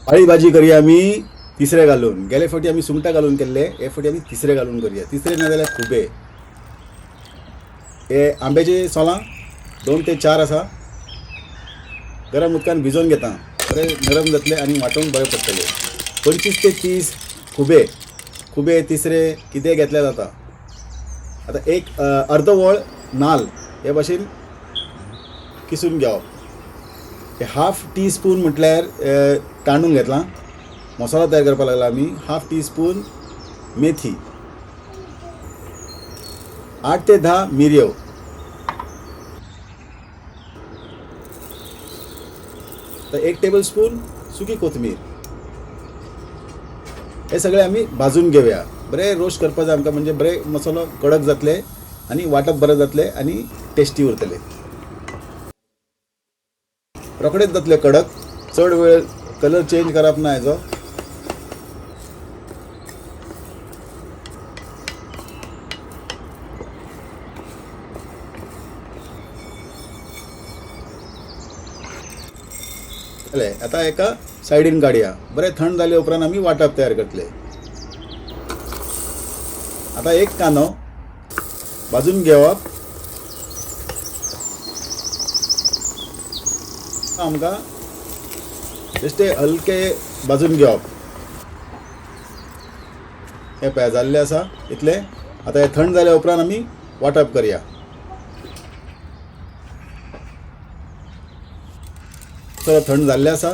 वाळी भाजी करया आमी तिसरे घालून. गेले फावटी आमी सुंगटां घालून केल्ले, हे फावटी आमी तिसरे घालून करया. तिसरे ना जाल्यार खुबे. हे आंब्याचे सोलां 2 ते 4 आसा. गरम उदकान भिजोवन घेता, बरें नरम जातले आनी वांटूंक बरें पडटले. 25 ते 30 खुबे, खुबे तिसरे कितें घेतले जाता. आतां एक अर्दो वळ नाल हे भाशेन किसून घेवप. हे हाफ टी स्पून म्हटल्यार तांदूळ घेतला. मसालो तयार करपाक लागला आमी. हाफ टी स्पून मेथी, 8 ते 10 मिरयो, तर 1 टेबल स्पून सुकी कोथमीर. हे सगळे आमी भाजून घेवया. बरें रोस्ट करपाक जाय आमकां, म्हणजे बरें मसालो कडक जातले आनी वांटप बरें जातलें आनी टेस्टी उरतले. रोखडेच जातले कडक, चड वेळ कलर चेंज करप ना हेजो. जालें, आतां एका सायडीन काडया. बरें थंड जाले उपरांत आमी वांटप तयार करतले. आतां एक कांदो भाजून घेवप. आमकां बेश्टे हलके भाजून घेवप. हे पळय जाल्ले आसा इतले. आतां हे थंड जाल्या उपरांत आमी वांटप करया. चलो थंड जाल्ले आसा.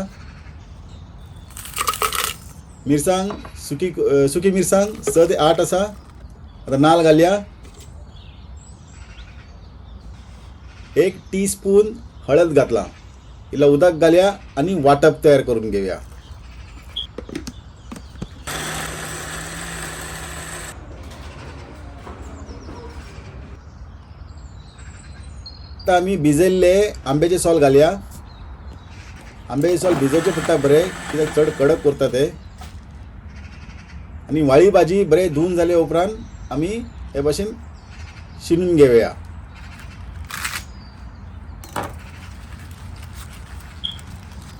मिरसांग सुकी, सुकी मिरसांग 6 ते 8 आसा. आतां नाल घालया. 1 टी स्पून हळद घातला. इल्लो उदक घालया आनी वांटप तयार करून घेवया. आतां आमी भिजयल्ले आंब्याचे सोल घालया. आंब्याचे सोल भिजोवचे पडटा बरें, कित्याक चड कडक उरता ते. आनी वाळी भाजी बरें धुवन जाले उपरांत आमी हे भाशेन शिनून घेवया.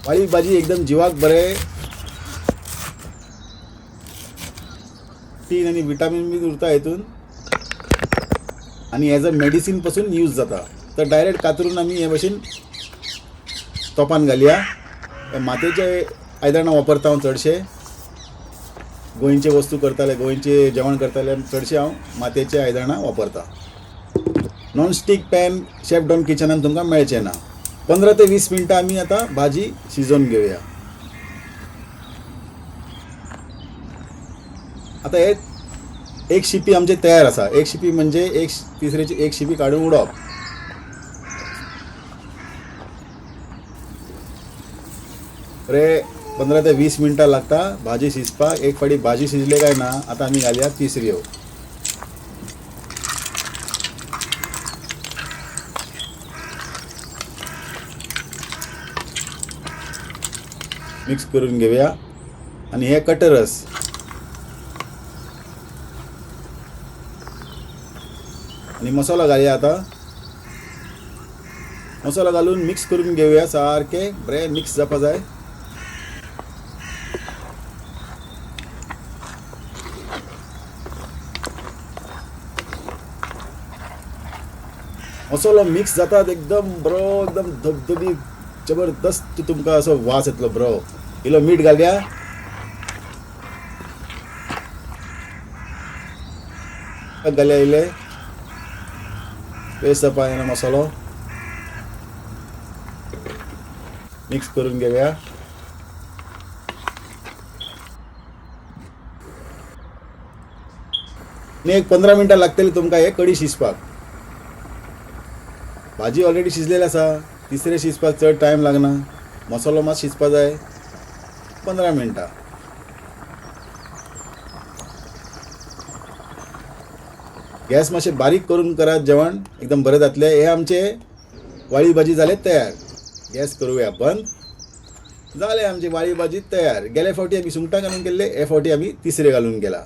वाळी भाजी एकदम जिवाक बरें, प्रोटीन आनी विटामीन बी उरता हितून, आनी एज अ मेडिसीन पसून यूज जाता. तर डायरेक्ट कातरून आमी हे भाशेन तोपान घालया. हे मातयेचे आयदनां वापरता हांव चडशे. गोंयचे वस्तू करताले, गोंयचे जेवण करताले, चडशे हांव मातयेचे आयदनां वापरता. नॉनस्टीक पॅन शेफ डॉन किचनान तुमकां मेळचें ना. 15 ते 20 मिनटां आमी आतां भाजी शिजोवन घेवया. आतां हे एक शिपी आमचे तयार आसा. एक शिपी म्हणजे एक तिसरेची एक शिपी काडून उडोवप. बरें 15 ते 20 मिनटां लागता भाजी शिजपाक. एक फावटी भाजी शिजले काय ना आतां आमी घालया तिसऱ्यो. मिक्स करून घेवया. आनी हे कटरस आनी मसालो घालया. आतां मसालो घालून मिक्स करून घेवया सारकें बरें मिक्स जावपा जाय. मसालो मिक्स जातात एकदम बरो, एकदम धबधबी जबरदस्त तुमकां असो वास येतलो बरो. इल्लो मीठ घालया. घालया इल्ले पेस्ट जावपा जायना मसालो. मिक्स करून घेवया. आनी एक 15 मिनटां लागतली तुमकां हे कडी शिजपाक. भाजी ऑलरेडी शिजलेली आसा, तिसरे शिजपाक चड टायम लागना. मसालो मात शिजपा जाय 15 मिनटां. गॅस मातशें बारीक करून करात जेवण, एकदम बरें जातलें. हे आमचे वाळी भाजी जाले तयार. गॅस करूया बंद. जालें आमची वाळी भाजी तयार. गेले फावटी आमी सुंगटां घालून केल्ले, हे फावटी आमी तिसरे घालून केला.